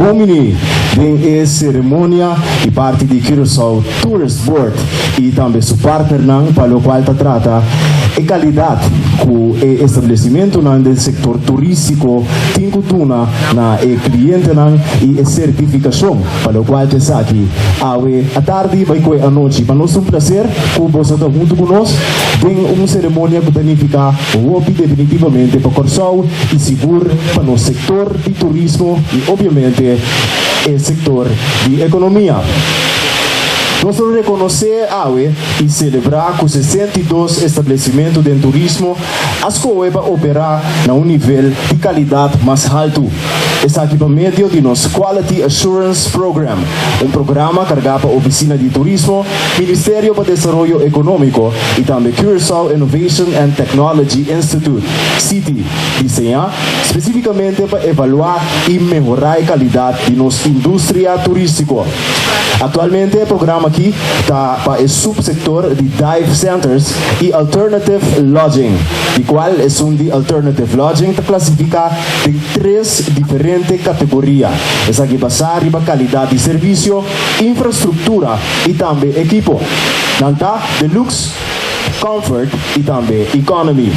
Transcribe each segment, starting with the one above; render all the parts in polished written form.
bon bini den e ceremonia di parti di Curaçao Tourist Board y tambe su partnernan pa locual ta trata e calidad cu e establecimentonan den sector turistico tin cu duna na e clientenan y e certificacion pa locual ta esaki awe atardi bay cu e anochi. Pa nos ta un placer cu boso ta hunto cu nos den un ceremonia cu ta nifica hopi definitivamente pa Corsou y sigur pa nos sector di turismo y obviamente e sector di economia. Nos lo reconoce awe y celebra cu 62 establecimento den turismo a scohe pa opera na un nivel di calidad mas halto. Esaki pa medio di nos Quality Assurance Program, un programa carga pa Oficina di Turismo, Ministerio pa Desaroyo Economico y tambe Curaçao Innovation and Technology Institute, CITI, diseña specificamente pa evalua y mehora e calidad di nos industria turistico. Actualmente e programa aki ta pa e subsector di dive centers y alternative lodging, di cual esun di alternative lodging ta clasifica den tres diferente categoria. Esaki basa riba calidad di servicio, infrastructura y tambe ekipo. Nan ta Deluxe, Comfort y tambe Economy.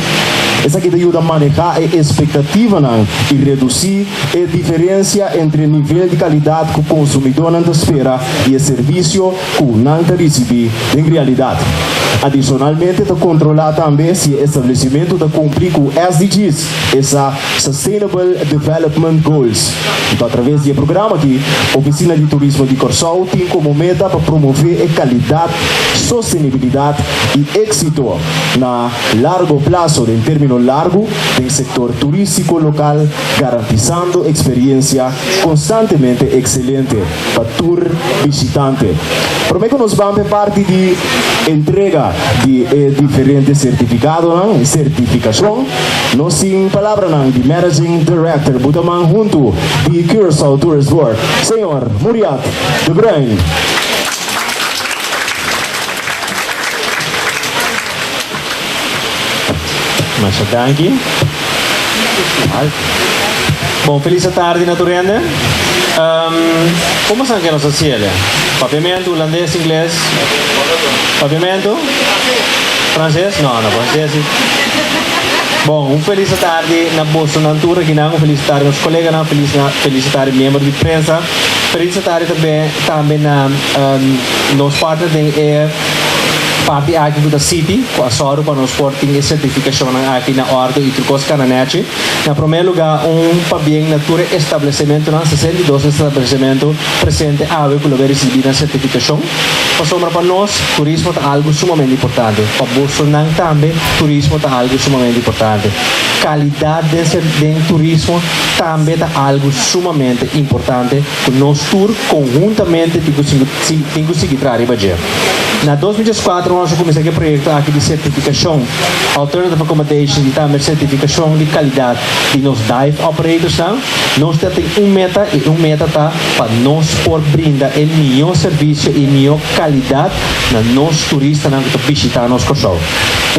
Esaki ta yuda maneha e expectativanan y reduci e diferencia entre nivel di calidad cu consumidornan ta spera y e servicio cu nan ta ricibi den realidad. Adicionalmente ta controla tambe si e establecimento ta cumpli cu SDGs, esa Sustainable Development Goals. Anto atraves di e programa aki, Oficina di Turismo di Kòrsou tin komo meta pa promové e kalidat, sostenibilidat i éksito na largo plaso, den término largu, den sektor turístiko lokal, garantisando eksperiensia konstantemente ekselente pa tur bishitante. Promé ku nos ban p'e parti di entrega di e diferente sertifikadonan, sertifikashon, nos tin palabranan di Managing Director Butaman huntu di Curaçao Tourist Board, señor Muriat de Bruin. Masha danki. Bon, felis atardi na tur hende. Como san ke nos ta siele? Papiamentu, hulandes, ingles? Papiamentu? Franses? No, no, franses si. Bon, un felis atardi na bosonan tur akinan, un felis atardi nos koleganan, felis felis atardi miembro di prensa, felis atardi tambe tambe na nos partner den e Parti aki ku ta City ku a sòru pa nos por tin e sertifikashonnan aki na òrdu i tur kos kana nèchi. Na promé lugá un pabien na tur e establesementunan, 62 establesementu presente awe ku lo bai risibí nan sertifikashon. Pasobra pa nos turismo ta algu sumamente importante, pa bosonan tambe turismo ta algu sumamente importante. Kalidat den den turismo tambe ta algu sumamente importante ku nos tur konhuntamente tin ku tin ku sigui traha riba dje. Na 2004 nos a kuminsá ku e proyekto aki di sertifikashon Alternative Accommodations i tambe sertifikashon di kalidat di nos dive operatorsnan. Nos ta tin un meta i un meta ta pa nos por brinda e mihó servisio i mihó kalidat na nos turistanan ku ta bishitá nos Kòrsou.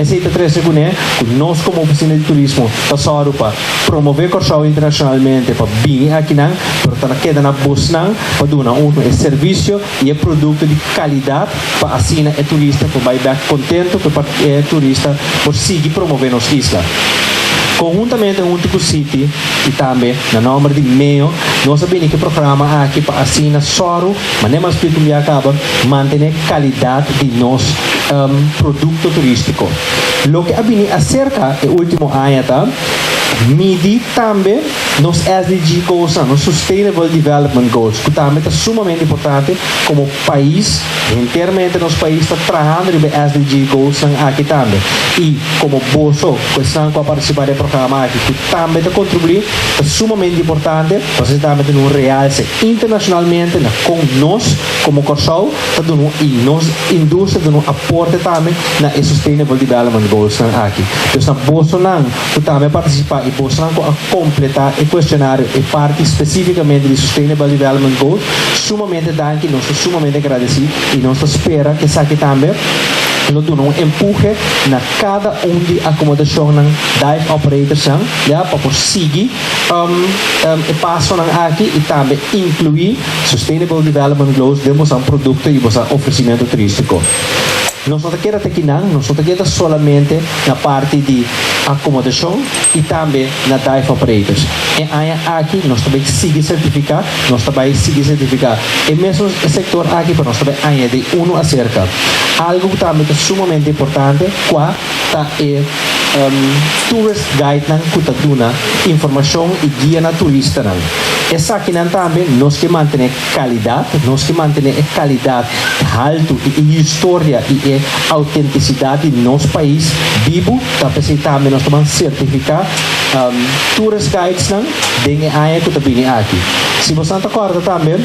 Esei ta trese kuné ku nos komo Ofisina di Turismo ta sòru pa promové Kòrsou internashonalmente pa bini akinan, pero ta keda na bosnan pa duna un e servisio i e produkto di kalidat pa asina e turista por bai bèk kontentu ku e turista por sigui promové nos isla. Konhuntamente huntu ku City i tambe na nòmber di meo nos a bini ku e programa aki pa asina sòru manera mas splika un bia kaba mantené kalidat di nos produkto turístiko. Loke a bini aserka e último aña ta midi tambe Nos SDG Goalsnan, nos Sustainable Development Goals, ku tambe ta sumamente importante komo pais, hentermente nos pais ta trahando riba e SDG Goalsnan aki tambe. I komo boso, ku esnan ku a partisipá den e programa aki, ku tambe ta kontribuí, ta sumamente importante pasobra esei tambe ta duna un realse internashonalmente na kon nos komo Kòrsou ta duna un i nos industria ta duna un aporte tambe na e Sustainable Development Goalsnan aki. Dus na bosonan. Ku tambe a partisipá i bosnan ku a kompletá e kuestionario e parti spesífikamente di Sustainable Development Goals, sumamente danki, nos ta sumamente agradesí i nos ta spera ku esaki tambe. lo duna un empuhe na kada un di akomodashonnan dive operatorsnan ya pa por sigui e pasonan aki i tambe inkluí Sustainable Development Goals den boso produkto i boso ofresimentu turístiko. Nos no ta keda te kinan, nos no ta keda solamente na parti di akomodashon i tambe na dive operators. E aña aki nos ta bai sigui sertifiká, nos ta bai sigui sertifiká e mesun sektor aki, pero nos ta bai añadí unu aserka. Algu ku tambe ta sumamente importante kua ta e tourist guidenan ku ta duna informashon i guia na turistanan. Esakinan tambe nos ke mantené kalidat, nos ke mantené e kalidat haltu i e historia i e autentisidat di nos pais bibu, ta p'esei tambe nos ta ban sertifiká tourist guidesnan den e aña ku ta bini aki. Si bosan ta kòrda tambe,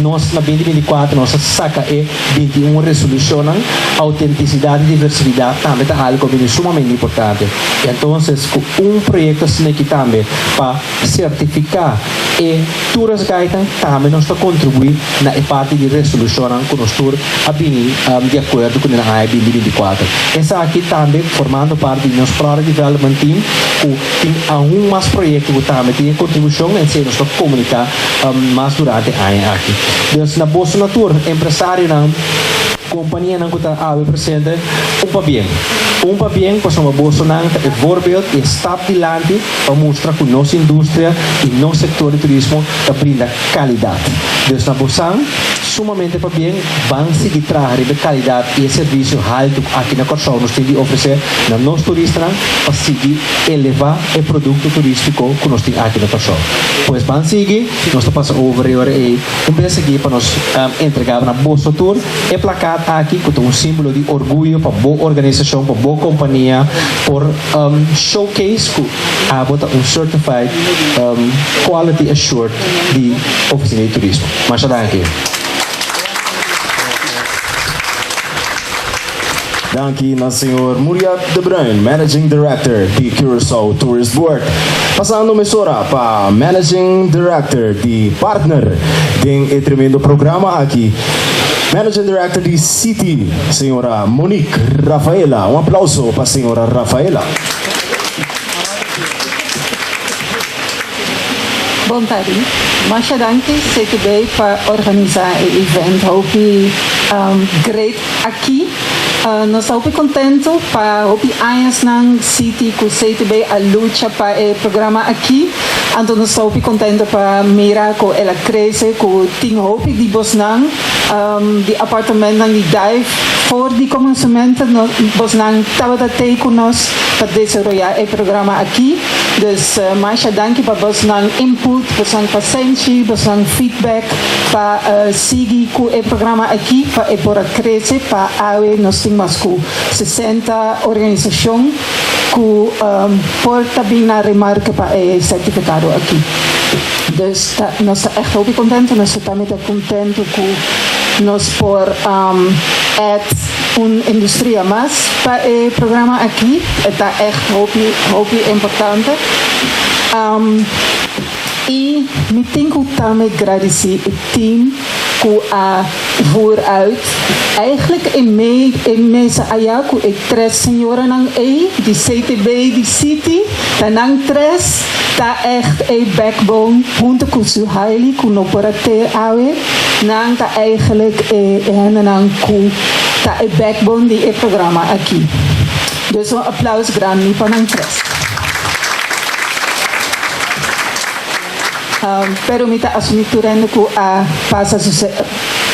nos na 2024 nos a saka e 21 resolushonnan, autentisidat i diversidat tambe ta algu ku a bini sumamente importante. I entonces ku un proyekto asin'aki tambe pa sertifiká e tourist guidenan tambe nos ta kontribuí na e parti di resolushonnan ku nos tur a bini di akuerdo kuné na aña 2024. Esaki tambe formando parti di nos Product Development Team ku tin aun mas proyekto ku tambe tin e kontribushon en esei nos ta komuniká mas durante e aña aki. Dus na boso na tur empresarionan, kompanianan ku ta awe presente, un pabien. Un pabien pasobra bosonan ta e voorbeeld i e stap dilanti pa mustra ku nos industria i nos sektor di turismo ta brinda kalidat. Dus na bosan, sumamente pabien, ban sigui traha riba e kalidat i e servisio haltu ku aki na Kòrsou nos tin di ofresé na nos turistanan pa sigui elevá e produkto turístiko ku nos tin aki na Kòrsou. Pues ban sigui, nos ta pasa over e ora ei un bes aki pa nos entregá na boso tur e plakat aki ku ta un símbolo di orguyo pa bo organisashon, pa bo kompania por showcase ku abo ta un certified quality assured di Ofisina di Turismo. Masha danki. Danki na señor Muriat de Bruin, Managing Director di Curaçao Tourist Board. Pasando mesora pa Managing Director di partner den e tremendo programa aki, Managing Director di City, señora Monique Rafaela. Un aplauso pa señora Rafaela. Bon tardi. Masha danki CTB pa organisa e event hopi great aki. Nos ta hopi contento pa hopi añasnan City cu CTB a lucha pa e programa aki. Anto nos ta hopi contento pa mira cu el a crece, cu tin hopi di bosnan di apartamentnan di dive for di comensamento bosnan tabata tey cu nos pa desaroya e programa aki. Dus masha danki pa bosnan input, bosnan pasenshi, bosnan feedback pa sigui ku e programa aki pa e por a krese pa awe nos tin mas ku 60 organisashon ku por ta bin na remarke pa e sertifikado aki. Dus ta nos ta ègt hopi kontentu, nos ta tambe ta kontentu ku nos por add un industria mas pa e programa aki. E ta ègt hopi hopi importante. I mi tin ku tambe gradisí e team ku a voer uit. Eigenlijk e me e mesa aya ku e tres señoranan ei di CTB di City ta nan tres ta ègt e backbone hunto ku Suhaili ku no por a te awe. Nan ta eigenlijk e hendenan ku ta e backbone di e programa aki. Dus un aplaus grandi pa nan tres. Pero mi ta asumí tur hende ku a pasa su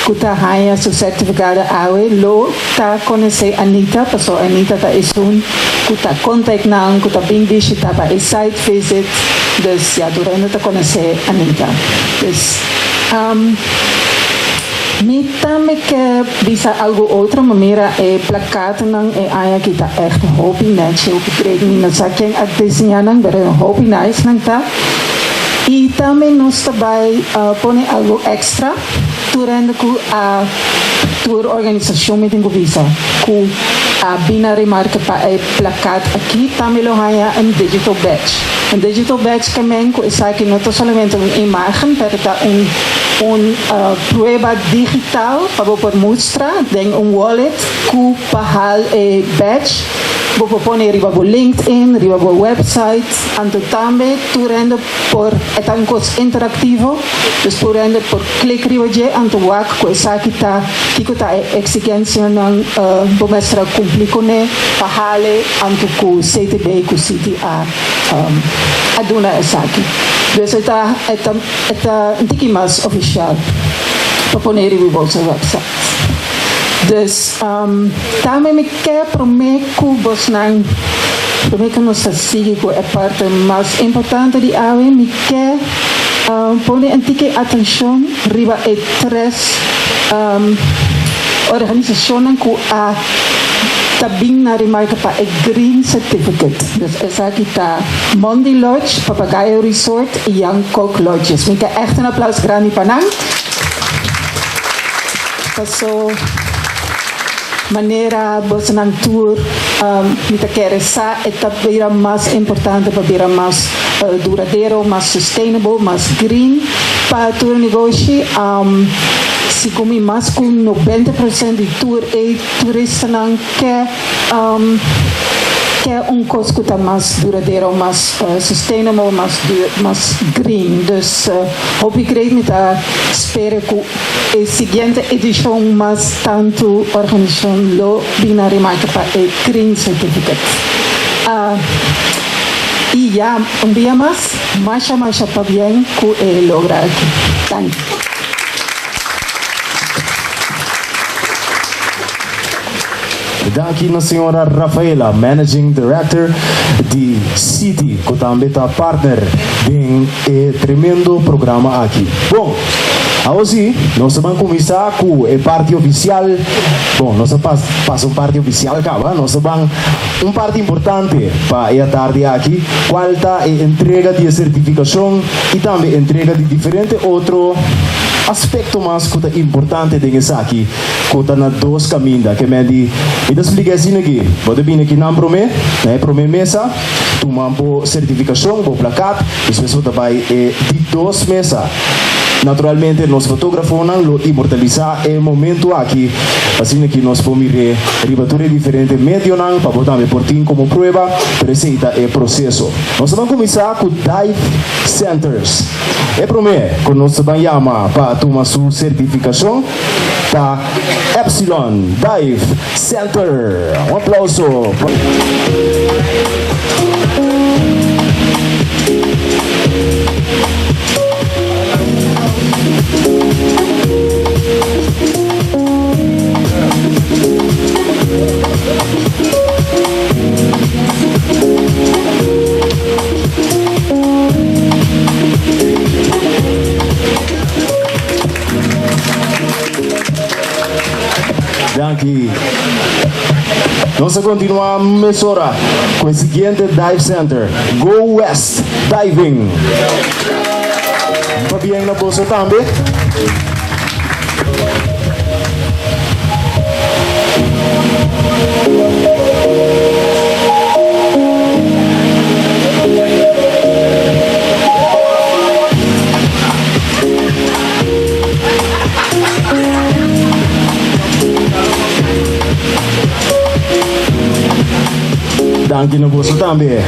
ku ta haña su sertifikado awe lo ta konosé Anita, pasobra Anita ta esun ku ta kontak nan, ku ta bin bishita pa e site visit, dus ya tur hende ta konosé Anita. Dus mi tambe ke bisa algu otro, mi mira e plakatonan e aña aki ta ègt hopi nèchi, hopi great, mi no sa ken a diseñá nan, pero hopi nice nan ta. I tambe nos ta bai pone algu èkstra tur hende ku a tur organisashon mi tin ku bisa ku. a bin na remarke pa e plakaat aki tambe lo haña un digital badge. Un digital badge ke men ku esaki no ta solamente un imagen pero ta un un prueba digital pa bo por mustra den un wallet ku pa hal e badge bo por pone riba bo LinkedIn, riba bo website, anto tambe tur hende por e ta un kos interaktivo, dus tur hende por klik riba dje anto wak ku esaki ta kiko ta e eksigensianan bo mester a kumpli kuné pa hale anto ku CTB ku City a a duna esaki. Dus e ta e ta e ta un tiki mas ofishal pa pone riba boso website. Dus tambe mi ke promé ku bosnan promé ku nos ta sigui ku e parti mas importante di awe mi ke pone un tiki atenshon riba e tres organisashonnan ku a ta bin na remarka pa e Green Certificate. Dus esaki ta Mondi Lodge, Papagayo Resort i Young Coke Lodges. Mi ke ègt un aplaus grandi pa nan. Paso manera bosonan tur mi ta kere sa e ta bira mas importante pa bira mas duradero, mas sustainable, mas green pa tur negoshi. Segun mi mas ku 90% di tur e turistanan ke ke un kos ku ta mas duradero, mas sustainable, mas mas green. Dus hopi great mi ta spera ku e siguiente edishon mas tantu organisashon lo bin na remarka pa e Green Certificate. I ya un bia mas, masha masha pabien ku e logra aki. Danki. Danki na señora Rafaela, Managing Director di City, ku tambe ta partner den e tremendo programa aki. Bon, awo si, nos ta ban kuminsá ku e parti ofisial. Bon, nos a pasa un parti ofisial kaba, nos ta ban un parti importante pa e atardi aki, kual ta e entrega di e sertifikashon i tambe entrega di diferente otro aspekto mas ku ta importante den esaki. Ku ta na dos kaminda. Ke men di, Mi ta splika asina aki, Bo ta bini akinan promé, na e promé mesa, tuma bo sertifikashon, bo plakat, despues bo ta bai e di dos mesa. Naturalmente nos fotógrafonan lo inmortalisá e momentu aki, asina ki nos por mir'é riba tur e diferente medionan pa bo tambe por tin komo prueba, pero esei ta e proseso. Nos ta ban kuminsá ku Dive Centers. E promé ku nos ta ban yama pa tuma su sertifikashon ta Epsilon Dive Center. Un aplauso pa. Danki. Nos a kontinuá mesora ku e siguiente dive center, Go West Diving. Pabien na boso tambe. Danki na boso tambe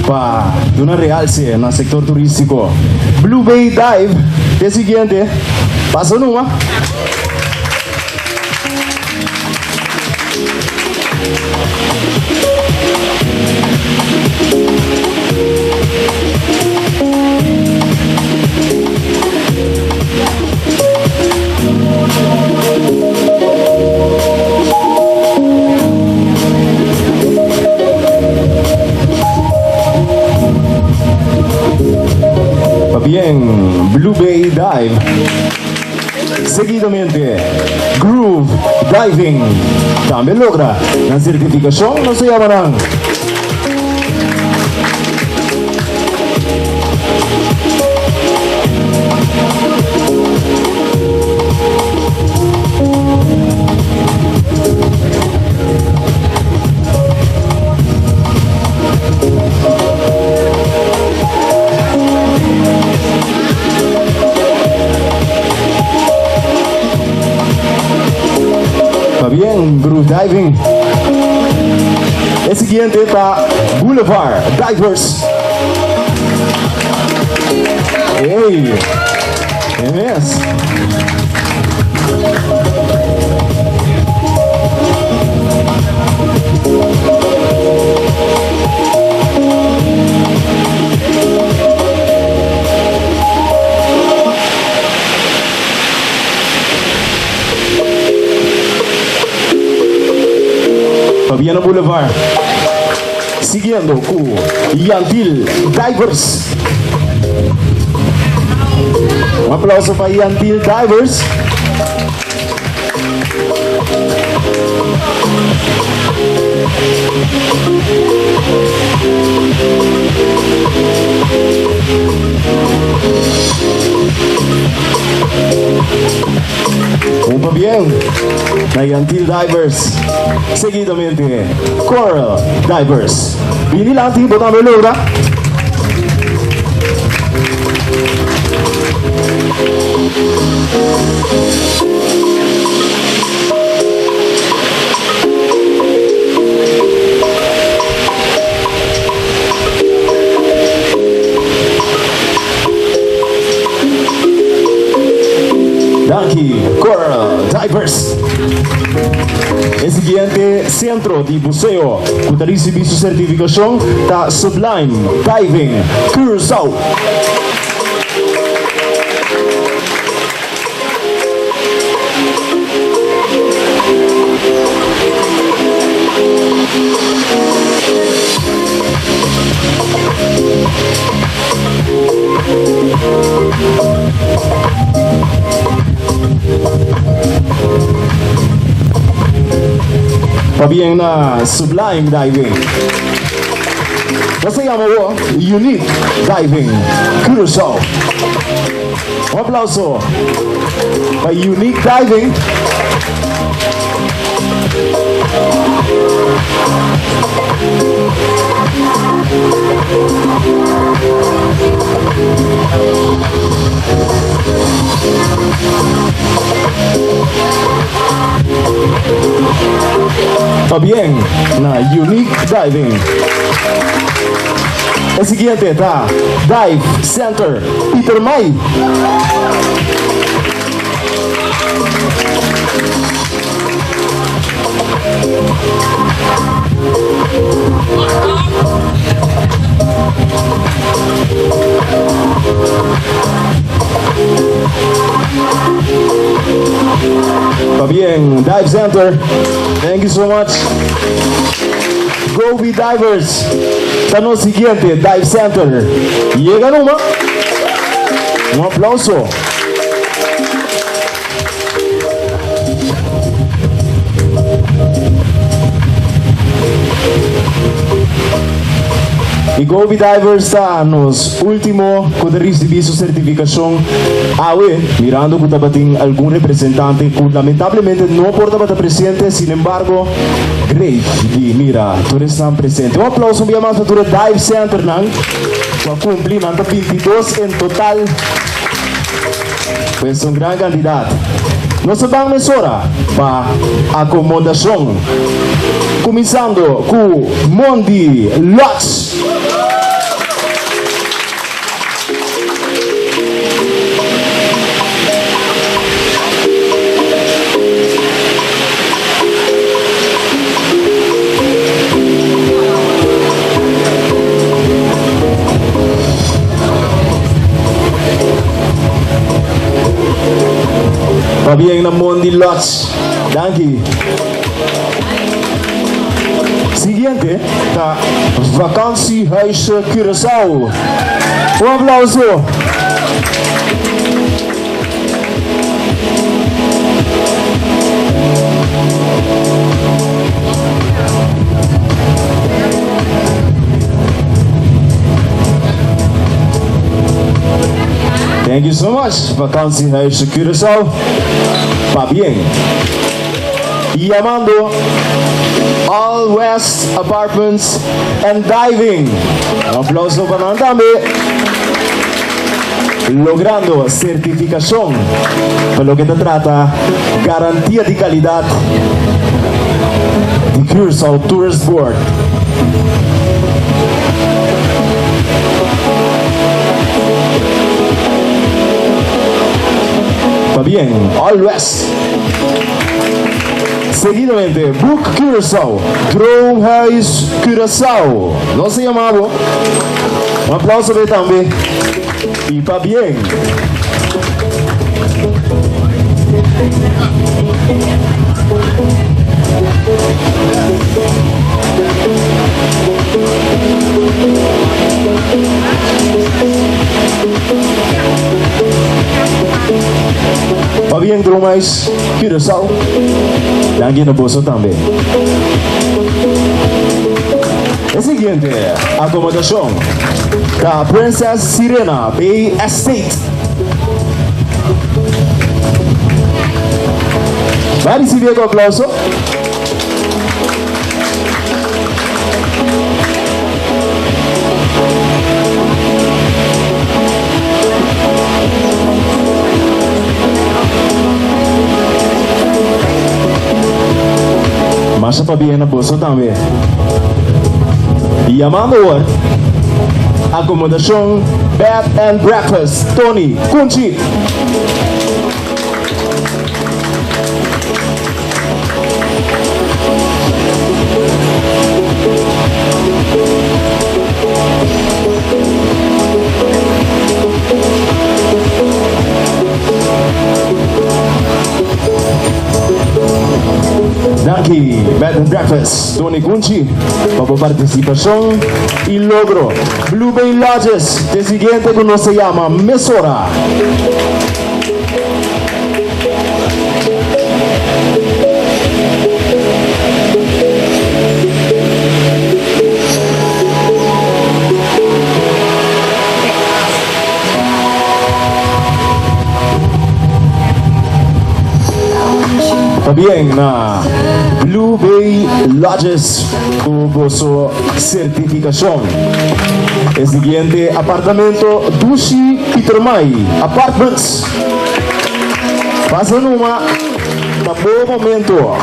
pa duna realse na sector turistico. Blue Bay Dive te siguiente. Pasa numa. Pabien Blue Bay Dive. Seguidamente, Groove Diving tambe logra nan sertifikashon, nos ta yama nan. Pabien Groove Diving. E siguiente ta Boulevard Divers. Ey, e mes. Fabiano Boulevard. Siguiendo ku Yantil Divers. Un aplauso pa Yantil Divers. Un pabien na Yantil Divers. Seguidamente Coral Divers. Bini lanti, bo tambe logra. Danki Coral Divers. E siguiente centro di buceo cu ta ricibi su certificacion ta Sublime Diving Curaçao. Pabien na Sublime Diving. Nos ta yama bo Unique Diving Curaçao. Un aplauso pa Unique Diving. Pabien na Unique Diving. E siguiente ta Dive Center Pietermaai. Pabien Dive Center. Thank you so much. Go Be Divers ta nos siguiente Dive Center. Yega numa. Un aplauso. Y Go Be Divers ta nos ultimo cu ta ricibi su certificacion awe, mirando cu tabatin algun representante cu lamentablemente no por tabata presente, sinembargo great di mira tur esnan presente. Un aplauso un bia mas pa tur e dive centernan cu a cumpli, nan ta 22 en total. Pues un gran cantidad. Nos ta ban mesora pa acomodacion, cuminsando cu Mondi Lodge. Pabien na Mondi Lodge. Danki. Siguiente ta Vakantiehuisje Curaçao. Un aplauso. Thank you so much, Vakantiehuis Curaçao. Pabien. Yamando All West Apartments and Diving. Un aplauso pa nan tambe. Logrando sertifikashon pa loke ta trata garantia di kalidat di Curaçao Tourist Board. Pabien, Always! Seguidamente, Boek Curaçao, Droomhuis Curaçao. Nos ta yama bo. Un aplauso pa e tambe. I pabien. Pabien Droomhuis Curaçao. Danki na boso tambe. E siguiente akomodashon ta Princess Sirena Bay Estate. Ba risibi e ku aplauso. Masha pabien na boso tambe. Yamando awor Akomodashon Bed and Breakfast Tony Kunchi. Danki Bed and Breakfast Tony Kunchi pa bo partisipashon i logro. Blue Bay Lodges ta e siguiente ku nos ta yama mesora. Pabien na Blue Bay Lodges ku boso sertifikashon. E siguiente apartamento Dushi Pietermaai Apartments. Pasa numa ta bo momento.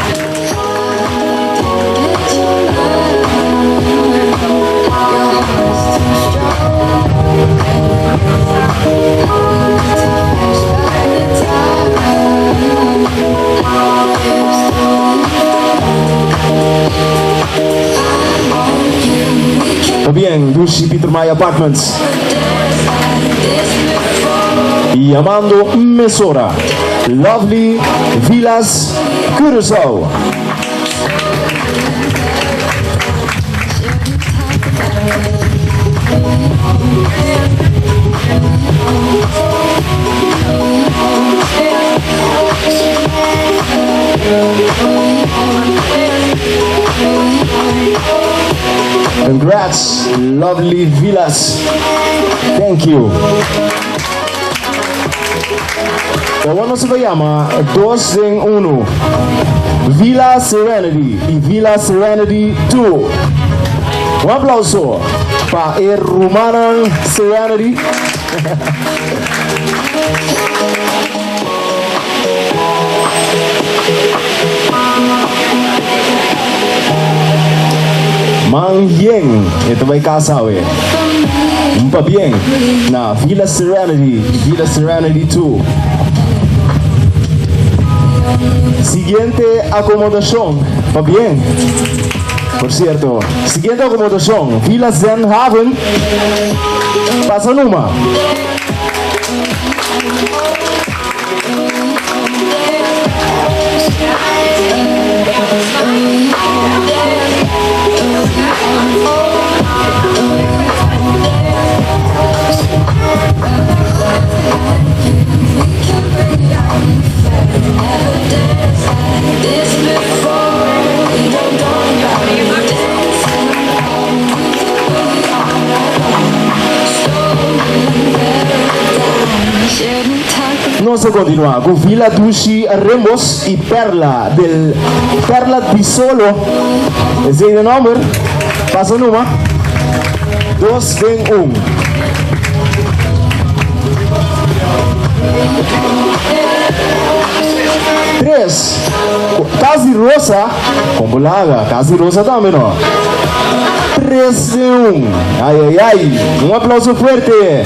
Pabien Dushi Pietermaai Apartments. Yamando mesora Lovely Villas Curaçao. Congrats, Lovely Villas. Thank you. Awor nos ta yama dos den uno, Villa Serenity y Villa Serenity 2. Un aplauso pa e rumannan Serenity. Man yen e ta bai casa awe. Un pabien na Villa Serenity y Villa Serenity 2. Siguiente acomodacion, pabien. Por cierto, siguiente acomodacion, Villa Zen Haven. Pasa numa. Nos ta kontinuá ku Villa Dushi Rembos i Perla del Perla di Solo. Esei ta nòmber. Pasa numa. Dos den un. Tres. Cas di Rosa, con bo laga, Cas di Rosa tambe no. Tres den un. Ay ay ay. Un aplauso fuerte.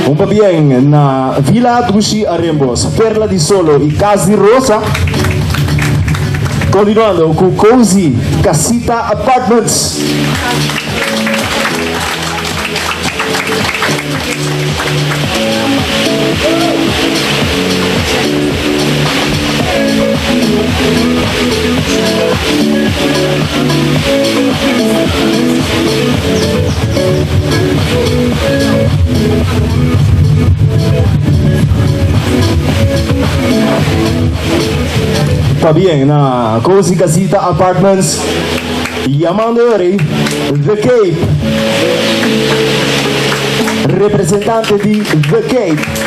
Un pabien na Villa Dushi Arembos, Perla di Solo y Cas di Rosa. Continuando cu Cozy Casita Apartments. Pabien na Cozy Casita Apartments. Yamando e rei The Cape. Representante di The Cape.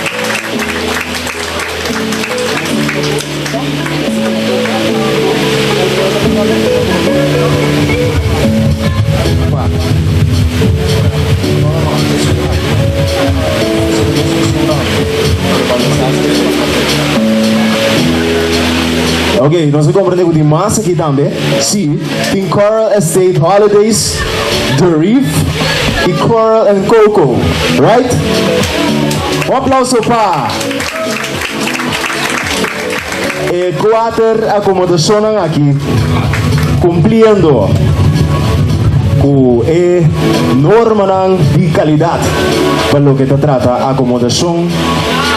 Ok, nos a comprende cu tin mas aki tambe. Si, tin Coral Estate Holidays, The Reef y Coral and Coco, right? Un aplauso pa e cuater acomodacionnan aki cumpliendo cu e normanan di calidad pa loke ta trata acomodacion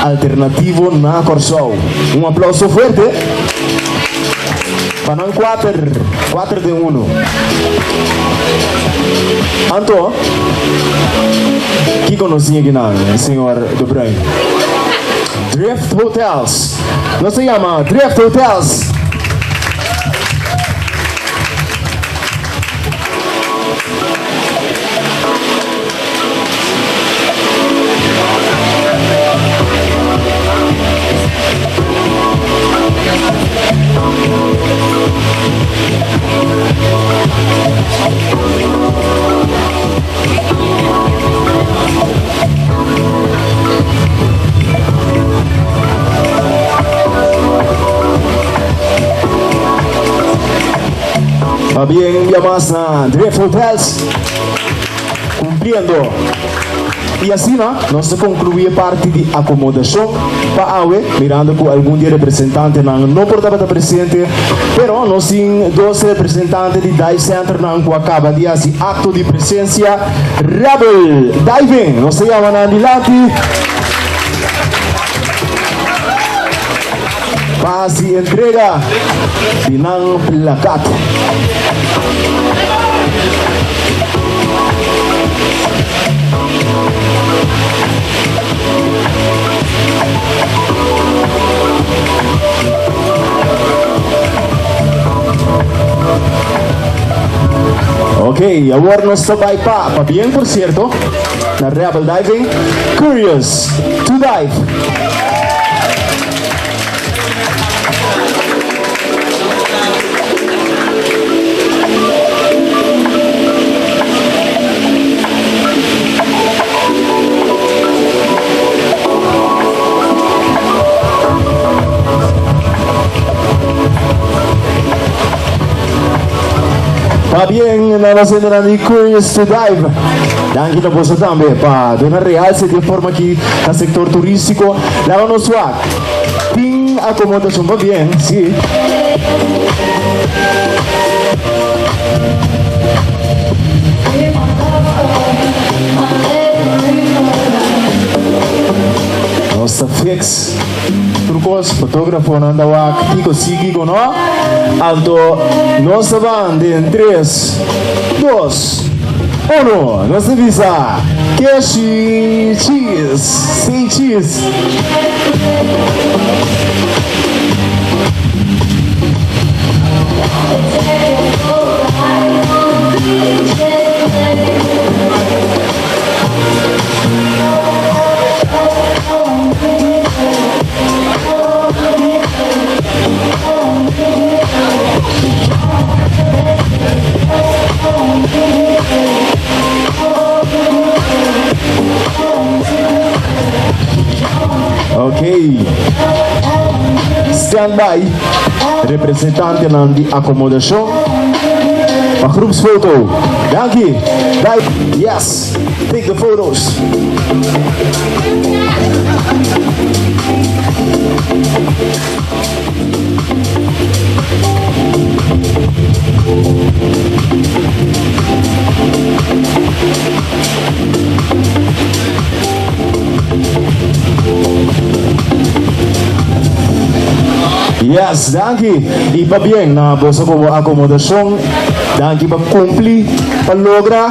alternativo na Corsou. Un aplauso fuerte. Pa nan kuater, kuater den unu. Anto, kiko nos tin akinan, señor De Bruin? Drift Hotels. Nos ta yama Drift Hotels. Pabien un dia mas na Drift Hotels. Cumpliendo. Y asina nos ta conclui e parti di acomodacion pa awe, mirando cu algun di e representantenan no por tabata presente, pero nos tin dos representante di dive centernan cu a caba di haci acto di presencia. Rebel Diving, nos ta yama nan dilanti pa haci entrega di nan plakat. Ok, awor nos ta bai pa, pabien por cierto, na Rebel Diving, Curious to Dive. Pabien na nos hendenan di Curious to Dive. Danki na boso tambe pa duna realse di e forma aki na sector turistico. Laga nos wak. Tin acomodacion pa bien, si. Nos ta fix tur cos, fotografonan ta wak kico si kico no. Anto nos ta ban den tres, dos. 1, nos ta bisa, Keshi cheese, say cheese. Ok. Stand by. Representantenan di acomodacion. Pa groepsfoto. Danki. Bye. Yes. Take the photos. Yes, danki. Y pabien na boso como acomodacion. Danki pa cumpli, pa logra.